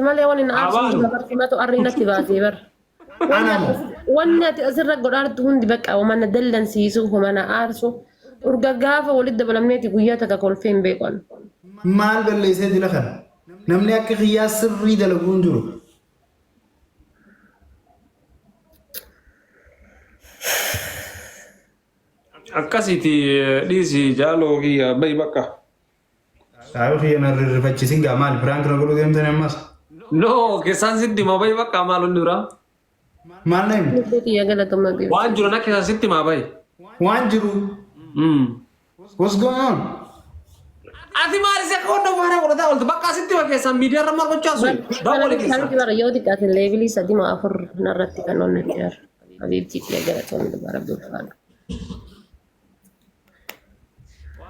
malee wani na Haa aarsu baanu. hundi barsiimatu arrii natti baasee bar. Ana moo? Wanni ati asirra godhaartu hundi bakka homa na dallansiisu, homa na aarsu. Urga gaafa walitti dabalamneeti guyyaa takka kolfee hin beeku ani. Maal balleessee dila kana? Namni akka kiyyaa sirrii dalaguu hin jiru. Akkasiiti dhiisi jaaloo kiyya bahi bakka. Saayiba kiyya na rirrifachiisin gaa maali piraank na godhuu deemtani ammas? No keessaan sitti hima bahi bakka maal inni biraa. Maal na himta? Lubbuu tiyya galatoma biiftuu. Waan jiru na keessaan sitti hima bahi. Waan jiru. What's going on? Ati maal isa akka hunda faana godhataa ooltu bakka sitti hima keessaan miidiyaa irra maal gochaa sun daawwali keessaan. Isaanitti bara yoo xiqqaate leevilii sadii moo afur narratti kan onnee jira. Habiibtii tiyya galatoomi dhugaa rabbi ulfaadhu.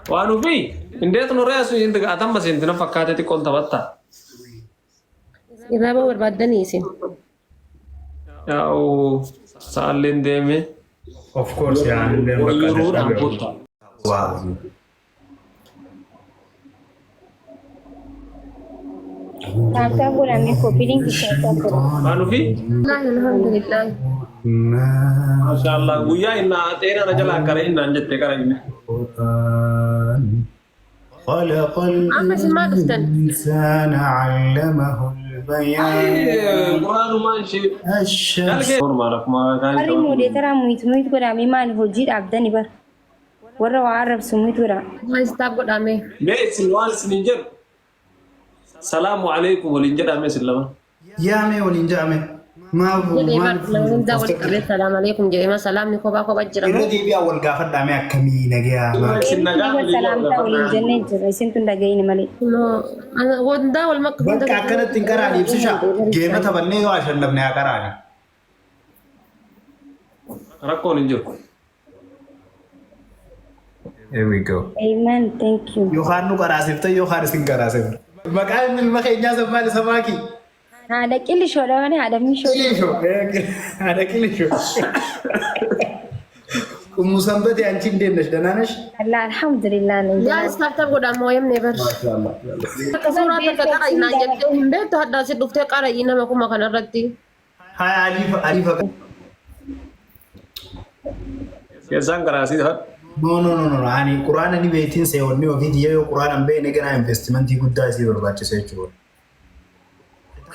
Waan ofii indeet nu reesu inti atamma seenti na fakkaate xiqqoon taphatta. Irraa ba'uu barbaaddanii isin. Yaa'u sa'aalleen deeme. Of course yaa anilleen bakka Yeroodhaan dadhabe. kottaa. Waaw. Tap tap godhamee copy link tap tap godha. Waan ofii. Wallaahi alhamdulillah. Maashaallah guyyaa innaa xeenaa na jalaa qara innaan jette qara inni. خلق Amma isin maal dhuftan? الإنسان علمه البيان Quraanumaan ishee. الشمس Dalgee. Normaal akkuma kaan Warri moodeetaraa muyit muyit godhamee maal hojii dhaabdani bara. Warra waa arrabsu muyit godhaa. Maal istaaf godhamee? Mee isin waan isin hin jedhu. Salaamu alaikum waliin jedhaa mee isin lama. Yaa mee waliin ja'ame. Maaf Jedhee bar maal nama hundaa walitti qabee salaam aleekum jedhee ma salaamni kophaa kophaa jira irra moo? deebi'aa wal gaafadhaa mee akkamii nagayaa maal. Isin Deebisni nagaa bar waliin salaamtaa waliin jennee jirra. Isin tun dhaga'ini malee. No, ana- hundaa wal makka hunda Bakka akkanatti hin qaraani ibsisha. Geema taphannee yoo ashannafne haa qaraani. Rakkoon hin jiru. Here we go. Amen. Thank you. Yookaan nu qaraasifta yookaan isin qaraasifna. Maqaan ilma keenyaa san maal isa maaki? Haadha qilishoodha malee haadha mishoo. Qilisho. Haadha qilisho. Ummu Sanbate አንቺ እንዴት ነሽ? ደህና ነሽ? Allah alhamdulillah nan Yaa jira. istaaf tap godhaa moo yemne bar. Maashaallah. Akka suuraa takka qara'i naan jettee hin beektu hadhaa si dhuftee qara'i nama kuma kanarratti. Hi Alifa Alifa. Keessaan qaraasii hadhu. No no no no ani quraana ni beektiin seewwanni ofii tiyya yoo quraana hin beekne ganaa investimentii guddaa isii barbaachisa jechuudha.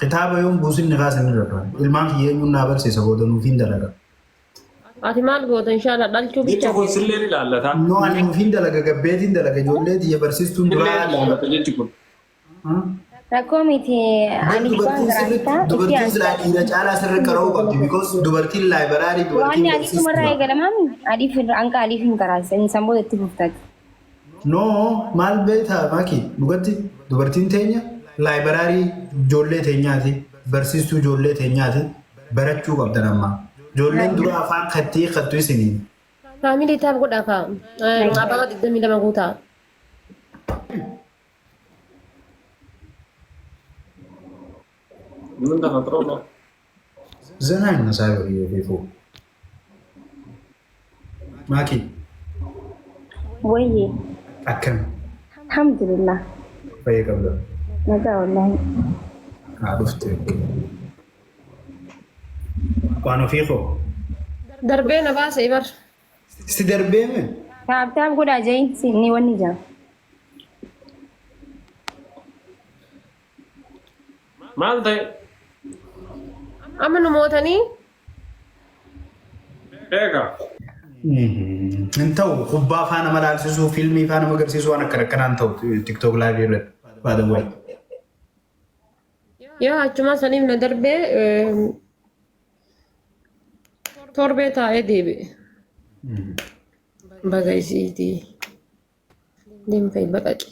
Kitaaba yoon buusin ni kaasan irra turan. Ilmaan kiyya eenyuun naa barsiisa booda nuufiin dalaga. Ati maal goota inshallah dhalchuu Jechi bicha kun sillee ni ilaallata. No ani nuufiin dalaga gabbeetiin dalaga ijoollee tiyya barsiistuun Sillee duraa. ni ilaallata jechi kun. Rakkoo miti ani waan Dubartiin sirriitti garaanitaa itti dubartiin silaa aansa. dhiira caalaa sirri qara'uu qabdi because dubartiin laayibaraarii Waan dubartiin adiitumarraa barsiistuudha. eegalamaami adiif hanqa adiif hin karaasa inni san booda itti fuftaati. No maal beektaa maaki dhugatti dubartiin teenya laayibaraarii ijoollee teenyaati barsiistuu ijoollee teenyaati barachuu qabdan amma. Ijoolleen dura afaan kattii kattu isiniin. Faamilii taaf godhaa kaa. Ababa 22 guutaa. ምን ተፈጥሮ ነው? ዘና ይነሳዩ ፊፉ ማኪ Wayyee akkam alhamdulillah fayyee qabda nagaa wallaahi. haa dhufte waan ofii koo Darbee na baase bar. si darbeeme Taap taap godhaa jayin ni wanni jira. Maal ta'e? Amma nu mootanii Eega. Hin ta'u kubbaa faa nama laalsisuu fiilmii faa nama agarsiisuu waan akkana akkanaa hin ta'u tiktok live irratti by the way. Yaa achumaa saniif na darbee torbee taa'ee deebi'e. Baga isiitii. Deem fa'i baqaqi.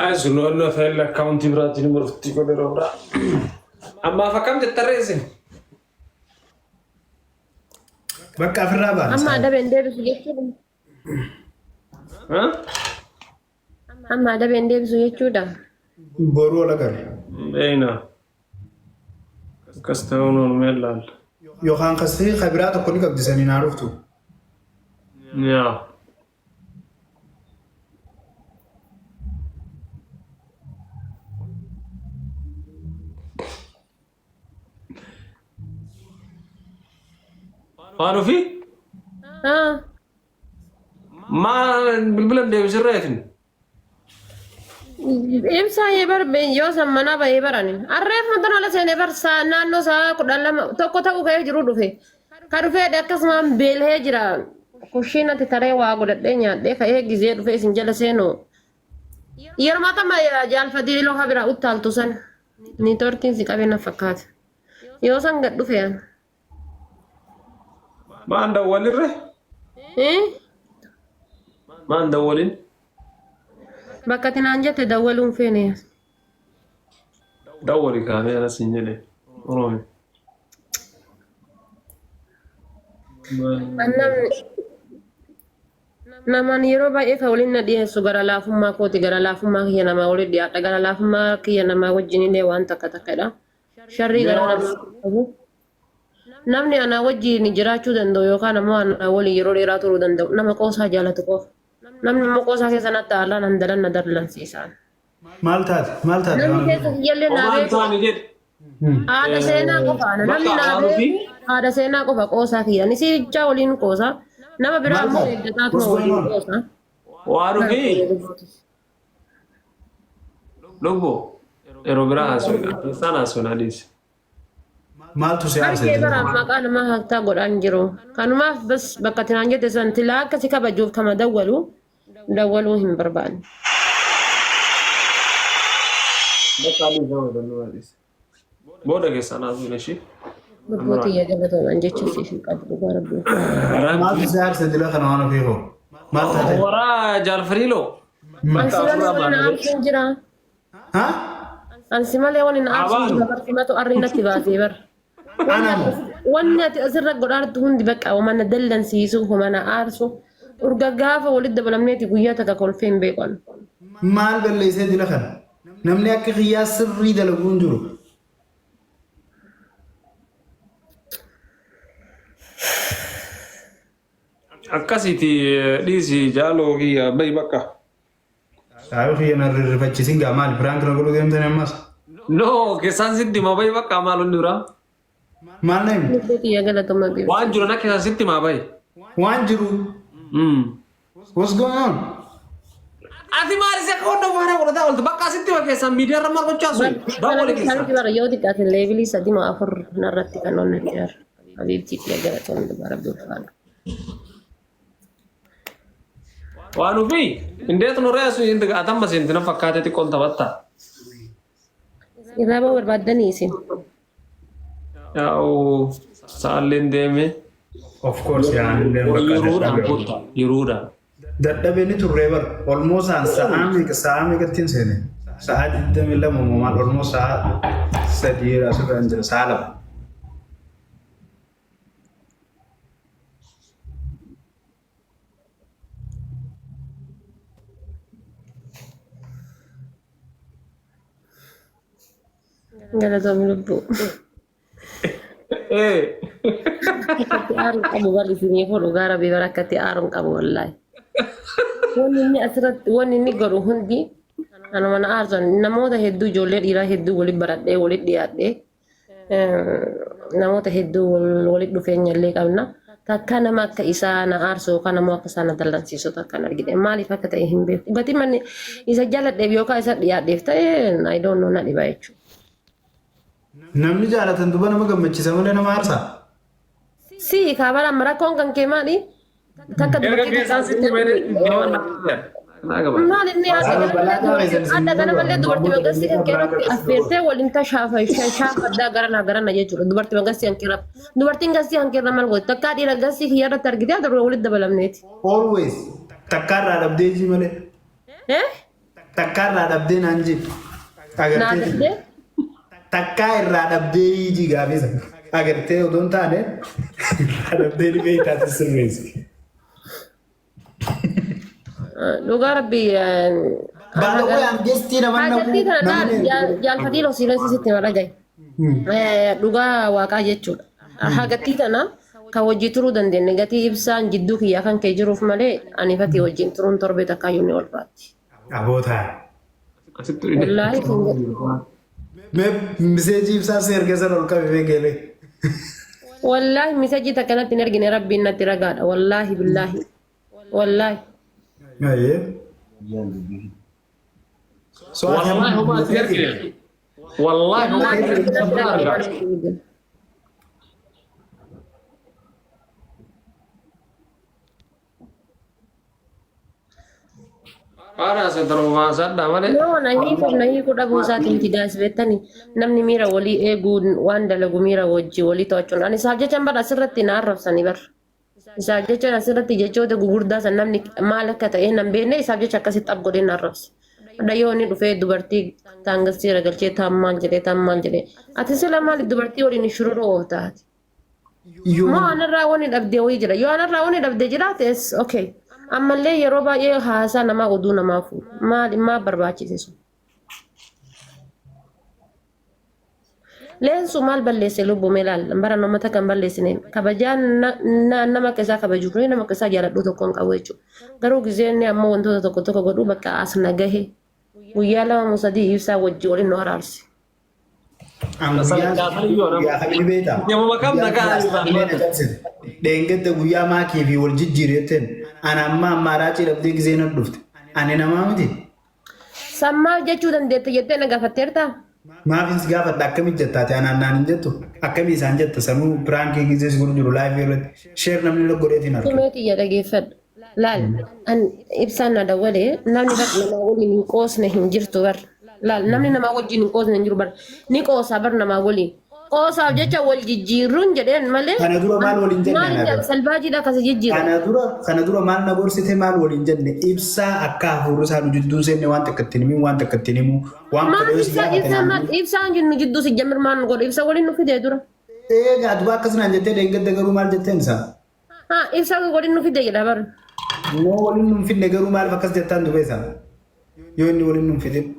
Ay sun wanna ta'e akkaawuntii biraatiin murtii godhe roobraa. Ammaaf akkam jettarree isin? Bakka ofirraa baana. Amma adabeen deebisu jechuudha. Amma adabeen deebisu jechuudha. Boruu ol agarra. Beeyna. Akkas ta'uun oolmee ilaalla. Yookaan kasii kabiraa tokko ni qabdi saniin haa dhuftu. Yaa. Waan ofii Haa. maa bilbila hin deebisirreetin. Ibsaa yee bar yoo san manaa bahee barani. Arreef matan ala seenee bar saa naannoo sa'a 12 tokko ta'uu ka'ee jiru dhufe. Ka dhufee akkasumaan beelhee jira. Kushiinatti taree waa godhadhee nyaadhee ka'ee gizee dhufee isin jala seenu. Yeroo tama jaalfatee loha bira uttaaltu san. Niitoorkiin si qabee na fakkaata. Yoo san gad dhufe an. Maan dawwalirre? Eh? Maan dawwalin? Bakka ati naan jette dawwaluun feene. Dawwali kaamee anas hin jedhe. Oroomi. An namni namaan yeroo baay'ee kan waliin na dhiyeessu gara laafummaa kooti gara laafummaa kiyya namaa waliin dhiyaadha gara laafummaa kiyya namaa wajjin illee waan takka takkadha. Sharrii gara namaa qabu. Namni anaa wajjin jiraachuu danda'u yookaan ammoo anaa waliin yeroo dheeraa turuu danda'u nama qoosaa jaalatu qofa. Namni immoo qoosaa keessa natti aalaan handalan na dallansiisaan. Maal taate? Maal taate? Namni keessa kiyyallee naa Omaan beeku taane jedhe. haadha seenaa qofa. Namni Bakka naa waan ofii beeku haadha seenaa qofa qoosaa kiyya. Ani sichaa waliin qoosaa. Nama biraa Maal ammoo taate? eeggataatuma What's going waliin on? qoosaa. Waan ofii lubbu yeroo biraa haasofna. Isaan haasofna dhiisi. Maaltu si aarse Harkee jira? bara maqaa namaa haktaa godhaan jiru. Kanumaaf bas bakka tinaan jette san tilaa akka si kabajuuf kama dawwalu dawwaluu hin barbaanne. Bakka dhiisi nama danda'u dhiisi. Booda keessaan haasofna ishee. Lubbuu tiyya galatooman jecha siif hin qabu dhugaa rabbii. Maaltu si aarse dila kana waan ofii koo? Maal taate? Waraa jaalfariiloo. Ansi malee waliin aarsuun jira. Ha? Ansi malee waliin aarsuun jira barsimatu arrii natti baasee bara. Ana moo? Wanni ati asirra godhaartu hundi bakka humana dallansiisu humana aarsu urga gaafa walitti dabalamneeti guyyaa takka kolfee hin beeku. Maal balleessee dila kana? Namni akka kiyyaa sirrii dalaguu hin jiru. Akkasiiti dhiisi jaaloo kiyya bahi bakka. Saayoo kiyya na rirrifachiisin gaa maali? Piraank na godhuu deemtani ammas? No keessaan sitti hima bahi bakka maal hundi biraa. Maal na himte? Lubbuu tiyya galatoma beeku. Waan jiru na keessaan sitti hima bahi. Waan jiru. What's going on? Ati maal isa qonna faana godhataa ooltu bakka asitti hima keessaan miidiyaa irra maal gochaa sun dawwali Kan keessaan. bara yoo xiqqaate leevilii sadii moo afur narratti kan onnee jira. Habiibtii tiyya galatoma dhugaa rabbi ulfaadha. Waan ofii indeet nu reesu atamma seenti na fakkaate xiqqoon taphatta. Irraa ba'uu barbaaddanii isin. Yaa'u sa'aalleen deeme Of course yaa illee bakka yeroodhaan dadhabe. kottaa yeroodhaan. Dadhabee ni turree bar. Olmoo sa'aan sa'aa meeqa sa'aa meeqatti hin seene? Sa'aa 22 moo maal olmoo sa'aa 3 asirra hin jira sa'aa 2. Galatoomi lubbuu. Ee. Akkatti aaruun qabu bar isinii fuudhu gaara beebar akkatti aaruun qabu wallaahi. Wanni inni asirratti wanni inni godhu hundi anuma na aarsan namoota hedduu ijoollee dhiiraa hedduu waliin baradhee waliin dhiyaadhee namoota hedduu walitti dhufeenya illee qabna. Takka nama akka isaa na aarsu yookaan ammoo akka isaa na dallansiisu takka hin argine. Maaliif akka ta'e hin beeku. Gatii manni isa jaaladheef yookaan isa dhiyaadheef ta'e I don't know na dhiba jechuudha. Namni jaalatan duba nama gammachiisa malee nama aarsaa. Si kaabala amma rakkoon kan kee maali? Takka Erga dubartii keessaan sitti himee nama naa qaba. Maal inni Haala balaa taa'e san adda kana malee dubartii magasii kan Biraa keerratti affeertee waliin tashaafaddaa garana garana jechuudha. Dubartii magasii kan keerratti. Dubartiin gasii kan keerra maal gooti? Takkaa dhiira gasii kiyyarratti argitee adda walitti dabalamneeti. Always takkaa irraa dhabdee jii malee. Eh? Takkaa irraa dhabdee naan jii. Naa Agartee dhabdee? takkaa irraa dhabdee jii gaafii sana. Agartee odoo hin taane irraa dhabdee ni beektaa sirreessi. Dhugaa rabbii. Baala waan gestii nama Hajattii tana laal jaalfatii losiilee sitti mara gahe. Dhugaa waaqaa jechuudha. Hagattii tana kan wajjii turuu dandeenye gatii ibsaan jidduu kiyyaa kan kee jiruuf malee ani fatii wajjin turuun torbee takkaayyuu ni olfaatti. Abootaa. Asitti Wallaahi kun jedhu. Mee miseejii ibsaa si erga sana ol qabi beekeelee. Wallaahi misajii takka natti hin ergine rabbiin natti ragaadha. Wallaahi billaahi. Wallaahi. Ayyee. So ati Wallaahi amma homaa itti ergine. Wallaahi homaa itti ergine sabaa argaa. Faana asirraa sadhaa malee. No, na hiikuuf na hiikuu dhabuu isaatiin miti gaas beektani. Namni miira walii eeguun waan dalagu miira wajji walii to'achuun. Ani isaaf jechaan bara asirratti na arrabsanii bara. Isaaf jechaan asirratti jechoota gugurdaa san namni maal akka ta'e nan beekne isaaf jecha akkasitti ab godhee na arrabse. Hadha yoo inni dhufee dubartii taangasii galchee taan maal jedhee taan maal jedhee. Ati sila maali dubartii waliin shururoo ooftaati? Yoo Moo anarraa wani dhabdee wayii jira. Yoo anarraa wani dhabdee jiraates okay. Ammallee yeroo baay'ee haasaa namaa oduu namaa fuudhu. Maal maa barbaachise sun? Leensu maal balleesse lubbuu mee laal bara namoota kan balleessine kabajaan nama akka isaa kabaju fi nama akka isaa jaaladhu tokko hin qabu jechuudha. Garuu gizeen inni ammoo wantoota tokko tokko godhu bakka as na gahe guyyaa lama moo sadii ibsaa wajji waliin nu araarse. An guyyaan guyyaa kamii beektaa? Yemmuma kam Guyyaan nagaa kilaas irraa illee na cabsite. Dheengadda guyyaa maakii fi wal jijjiire jetteen ana amma ammaaraacii dhabdee gizee na dhufte. Ani namaa miti. Sammaaf jechuu dandeette jettee na gaafatteertaa? Maafin si gaafadha akkamii jettaate anaan naan hin jettu akkamii isaan jetta sanuu piraankii gizee si godhu jiru laayifii irratti sheer namni irra godheetiin arga. Tumee xiyya dhageeffadhu. Laal, an ibsaan na dawwalee namni bar namaa waliin hin qoosne hin jirtu bar. Laal, namni namaa wajjin hin qoosne hin jiru bar. Ni qoosaa bar namaa waliin. Qoosaaf jecha wal jijjiirruun jedheen malee. Kana dura maal waliin jenne Maal anaa jedha gara? salbaajiidha akkasi jijjiira. Kana dura maal na gorsite maal waliin jenne ibsaa akka hafuurri isaa nu jidduun seenne waan takka ittiin himin waan takka ittiin himu waan Maal fedhe yoo si ibsaa gaafate ibsaa naan maal ibsaan jennu jidduu si jammir maal nu godhu ibsa waliin nu fidee dura. Eegaa duba akkas naan jettee dheengadda garuu maal jetteen isaa? Haa ibsaa waliin nu fidee jedha bara. Moo waliin nu hin fidne garuu maaliif akkas jettaan dubee isaa? Yoo inni waliin nu hin fidin.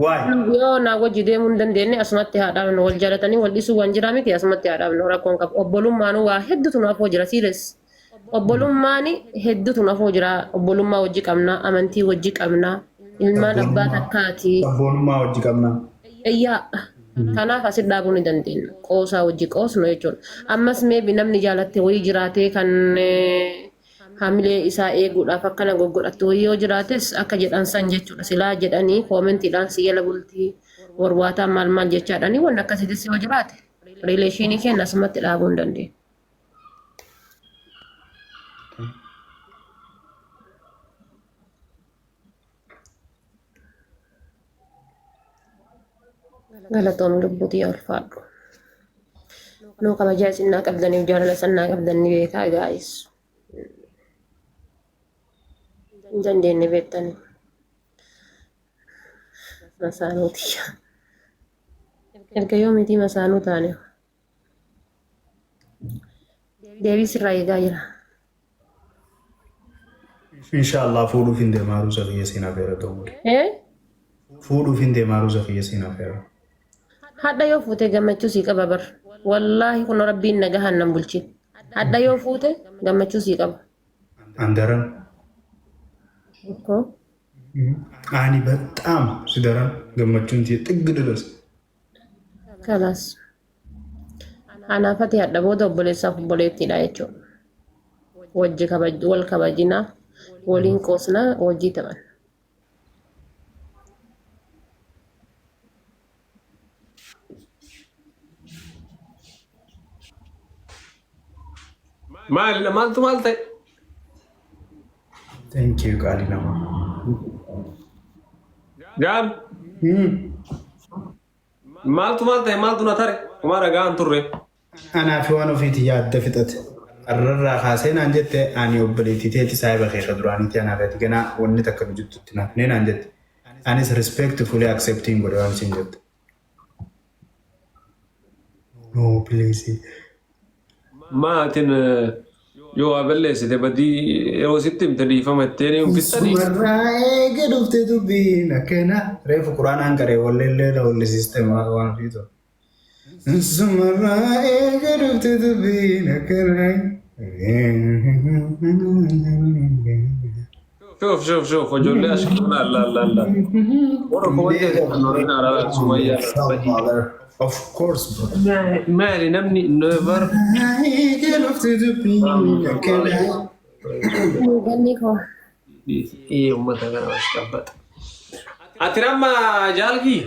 Waay. Yoo naa wajji deemuu hin dandeenye asumatti haa dhaabnu wal jaalatanii wal dhiisuu waan jiraa miti asumatti haa dhaabnu rakkoon qabu obbolummaanuu waa hedduutu nu afoo jira siires obbolummaan hedduutu nu afoo jira obbolummaa wajji qabna amantii wajji qabna ilmaan abbaa takkaati Sabboonummaa wajji qabna. Iyyaa kanaaf asit dhaabuu ni dandeenya qoosaa wajji qoosnu jechuudha ammas meebi namni jaalatte wayii jiraatee kan hamilee isaa eeguudhaaf akkana goggodhattu wayii yoo jiraates akka jedhan san jechuudha silaa jedhanii koomentiidhaan si jala bultii warwaataa maal maal jechaadhanii wanni akkasiitis yoo jiraate riileeshinii keenya asumatti dhaabuu hin dandeenya. Galatoom lubbuutii ulfaadhu. Nuu kabajaa isin naa qabdaniif jaalala isin naa qabdan ni beekaa gaa'is. Hin dandeenye beektanii. Masaanuu tiyya. Erga yoomiitii masaanuu taane. Deebii sirraa eegaa jira. Inshallah fuudhuuf hin deemaa ruusa kiyya siin afeera ta'uu. Eh? Fuudhuuf hin deemaa ruusa kiyya siin afeera. Hadha yoo fuute gammachuu sii qaba bar. Wallaahi kun rabbiin nagahaan nan bulchin. Hadha yoo fuute gammachuu sii qaba. Andaran. Ikkoo. Ani በጣም ሲደረን gammachuun tiyya ጥግ ድረስ Kalaas. Anaafati hadha booda obboleessaaf obboleettiidha jechuudha. Wajji kabaj wal kabajinaa, waliin qoosnaa, wajjii taphanna. Maal maaltu maal ta'e? Thank you qaalii namaa. Gaal maaltu maal ta'e maaltu na tare? Homaa dhagaan turre. Anaa fi waan ofiiti yaadda fixate. Arrarraa kaasee naan jette ani obboleettii teeti saahiba keessa duraaniiti anaa fi ati ganaa wanni takka nu jidduutti naaf nee naan jette. Anis respectfully accepting godhe waan isin jette. No please. Maatiin yoo waa balleessite badii yeroo sitti himte dhiifama itteen hin fixxanii. Sumarraa eega dhufte dubbiin akkana. Reefu quraanaan qaree walleellee na wallisiiste waan ofiitu. Sumarraa eega dhufte dubbiin akkana. Shoof shoof shoof ijoollee ashkana alla alla alla. Warra komantii kan warreen haaraa Sumayyaa. Of course, bro. Maali namni never Ganni koo. Ee uummata kana as qabbata. Ati amma jaalkii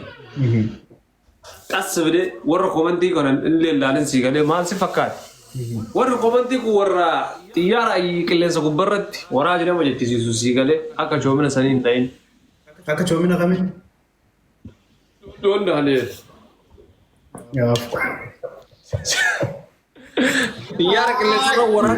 qas bide warra komantii kana illee ilaalin sii galee maal si fakkaate? Warri komantii kun warra xiyyaara qilleensa gubbarratti waraa jedhama jechisiisu sii galee akka choomina sanii hin ta'in. Akka choomina kamii? Doon dahalee. Of course. Xiyyaara qilleensa waraa.